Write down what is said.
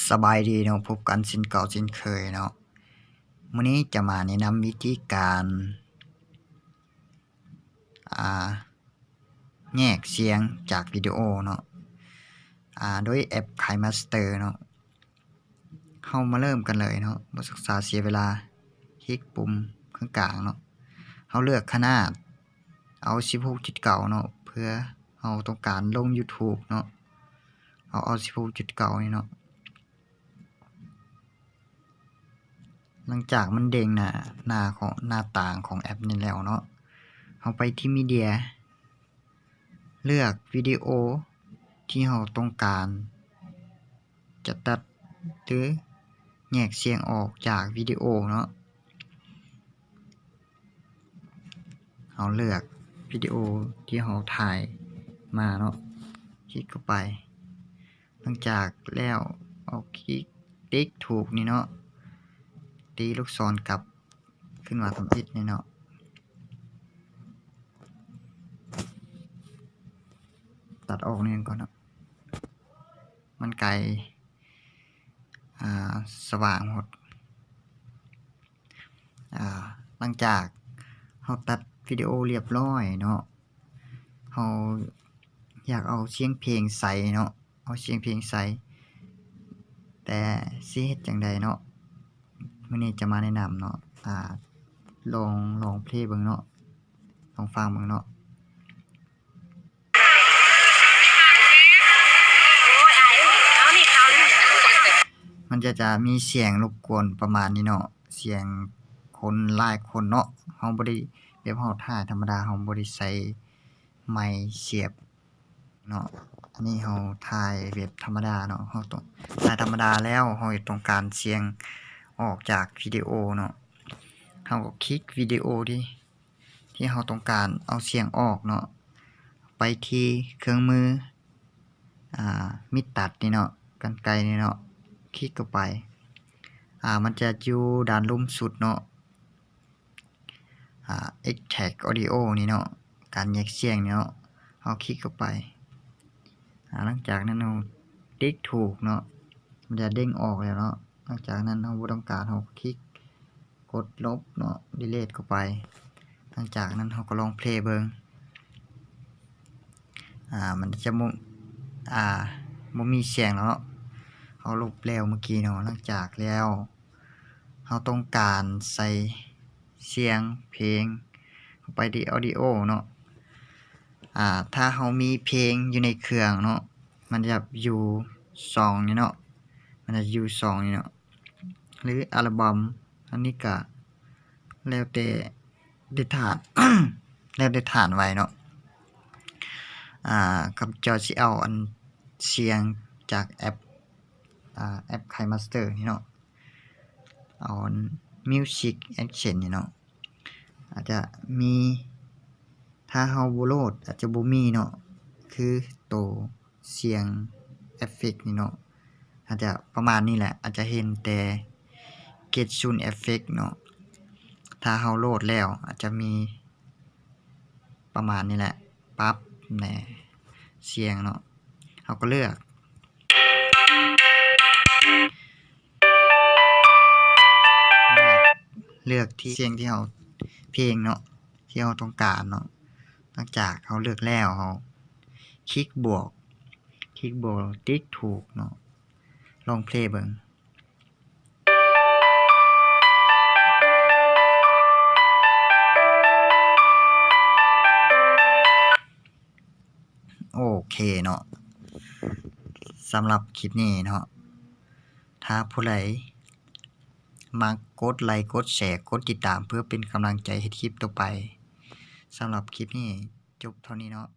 ສະບາຍດີເນາະ, ພົບກັນເຊັ່ນເກົ່າເຊັ່ນເຄີຍເນາະ. ມື້ນີ້ຈະມາແນະນຳວິທີການ ອ່າ ແຍກສຽງຈາກວິດີໂອເນາະ ອ່າ ໂດຍແອັບ KineMaster ເນາະ. ເຮົາມາເລີ່ມກັນເລີຍເນາະ, ບໍ່ສຶກສາເສຍເວລາ, ຄລິກປຸ່ມເຄິ່ງກາງເນາະ. ເຮົາເລືອກຂະໜາດ ເອົາສິບຫົກຈຸດເກົ້າເນາະ, ເພື່ອເຮົາຕ້ອງການລົງ YouTube ເນາະ. ເຮົາເອົາສິບຫົກຈຸດເກົ້ານີ້ເນາະ. ຫຼັງຈາກມັນເດັ່ງໜ້າ ໜ້າຂອງ ໜ້າຕ່າງຂອງແອັບນີ້ແລ້ວເນາະ, ເຮົາໄປທີ່ມີເດຍ, ເລືອກວິດີໂອທີ່ເຮົາຕ້ອງການຈະຕັດ ຫຼື ແຍກສຽງອອກຈາກວິດີໂອເນາະ. ເຮົາເລືອກວິດີໂອທີ່ເຮົາຖ່າຍມາເນາະ, ຄລິກເຂົ້າໄປ. ຫຼັງຈາກແລ້ວ ເຮົາຄລິກຕິກຖືກນີ້ເນາະ, ຕີລູກສອນກັບຂຶ້ນມາທຳອິດນີ້ເນາະ. ຕັດອອກນີ້ກ່ອນເນາະ, ມັນໄກ ອ່າ ສະຫວ່າງໂພດ. ອ່າ ຫຼັງຈາກເຮົາຕັດວິດີໂອລຽບລ້ອຍເນາະ, ເຮົາຢາກເອົາສຽງເພງໃສ່ເນາະ, ເອົາສຽງເພງໃສ່ ແຕ່ຊິເຮັດຈັ່ງໃດເນາະ, ມື້ນີ້ຈະມາແນະນຳເນາະ. ອ່າ ລອງ ລອງເພລເບິ່ງເນາະ, ລອງຟັງເບິ່ງເນາະ. ມັນຈະ ຈະມີສຽງລົບກວນປະມານນີ້ເນາະ, ສຽງຄົນຫຼາຍຄົນເນາະ. ເຮົາບໍ່ໄດ້ ແບບເຮົາຖ່າຍທຳມະດາ, ເຮົາບໍ່ໄດ້ໃຊ້ໄມສຽບເນາະ. ອັນນີ້ເຮົາຖ່າຍແບບທຳມະດາເນາະ, ເຮົາຕ້ອງ ຖ່າຍທຳມະດາແລ້ວ ເຮົາຕ້ອງການສຽງອອກຈາກວິດີໂອເນາະ, ເຮົາກໍຄລິກວິດີໂອທີ່ ທີ່ເຮົາຕ້ອງການເອົາສຽງອອກເນາະ, ໄປທີ່ເຄື່ອງມື ອ່າ ມີດຕັດນີ້ເນາະ, ກັນໄກນີ້ເນາະ, ຄລິກເຂົ້າໄປ. ອ່າ ມັນຈະຢູ່ດ້ານລຸ່ມສຸດເນາະ, ອ່າ Extract Audio ນີ້ເນາະ, ການແຍກສຽງນີ້ເນາະ, ເຮົາຄລິກເຂົ້າໄປ. ອ່າ ຫຼັງຈາກນັ້ນເຮົາຕິກຖືກເນາະ, ມັນຈະເດ້ງອອກແລ້ວເນາະ. ຫຼັງຈາກນັ້ນເຮົາບໍ່ຕ້ອງການ, ເຮົາຄລິກ ກົດລົບເນາະ, ດີລີດເຂົ້າໄປ. ຫຼັງຈາກນັ້ນເຮົາກໍລອງເພລເບິ່ງ. ອ່າ ມັນຈະບໍ່ ອ່າ ບໍ່ມີສຽງແລ້ວເນາະ, ເຮົາລົບແລ້ວເມື່ອກີ້ເນາະ. ຫຼັງຈາກແລ້ວເຮົາຕ້ອງການໃສ່ສຽງເພງເຂົ້າໄປທີ່ Audio ເນາະ. ອ່າ ຖ້າເຮົາມີເພງຢູ່ໃນເຄື່ອງເນາະ, ມັນຈະຢູ່ຊ່ອງນີ້ເນາະ, ມັນຈະຢູ່ຊ່ອງນີ້ເນາະ. ຫຼື ອັລບັມ, ອັນນີ້ກະແລ້ວແຕ່ ແຕ່ທ່ານ ແລ້ວແຕ່ທ່ານໄວ້ເນາະ. ອ່າ ຂ້າພະເຈົ້າຊິເອົາອັນສຽງຈາກແອັບ ອ່າ ແອັບ KineMaster ນີ້ເນາະ, ເອົາອັນ Music Action ນີ້ເນາະ. ອາດຈະມີ ຖ້າເຮົາບໍ່ໂຫຼດອາດຈະບໍ່ມີເນາະ, ຄືໂຕສຽງເອຟເຟັກນີ້ເນາະ, ອາດຈະປະມານນີ້ແຫຼະ, ອາດຈະເຫັນແຕ່ເກັດສູນເອຟເຟັກເນາະ. ຖ້າເຮົາໂຫຼດແລ້ວອາດຈະມີປະມານນີ້ແຫຼະ, ປັບແນະ ສຽງເນາະ, ເຮົາກໍເລືອກ ເລືອກທີ່ສຽງທີ່ເຮົາເພງເນາະ, ທີ່ເຮົາຕ້ອງການເນາະ. ຫຼັງຈາກເຮົາເລືອກແລ້ວ ເຮົາຄລິກບວກ, ຄລິກບວກ ຕິກຖືກເນາະ. ລອງເພລເບິ່ງ. ໂອເຄເນາະ, ສຳລັບຄລິບນີ້ເນາະ, ຖ້າຜູ້ໃດມັກ ກົດໄລ ກົດແຊ ກົດຕິດຕາມ ເພື່ອເປັນກຳລັງໃຈເຮັດຄລິບຕໍ່ໄປ. ສຳລັບຄລິບນີ້ຈົບເທົ່ານີ້ເນາະ.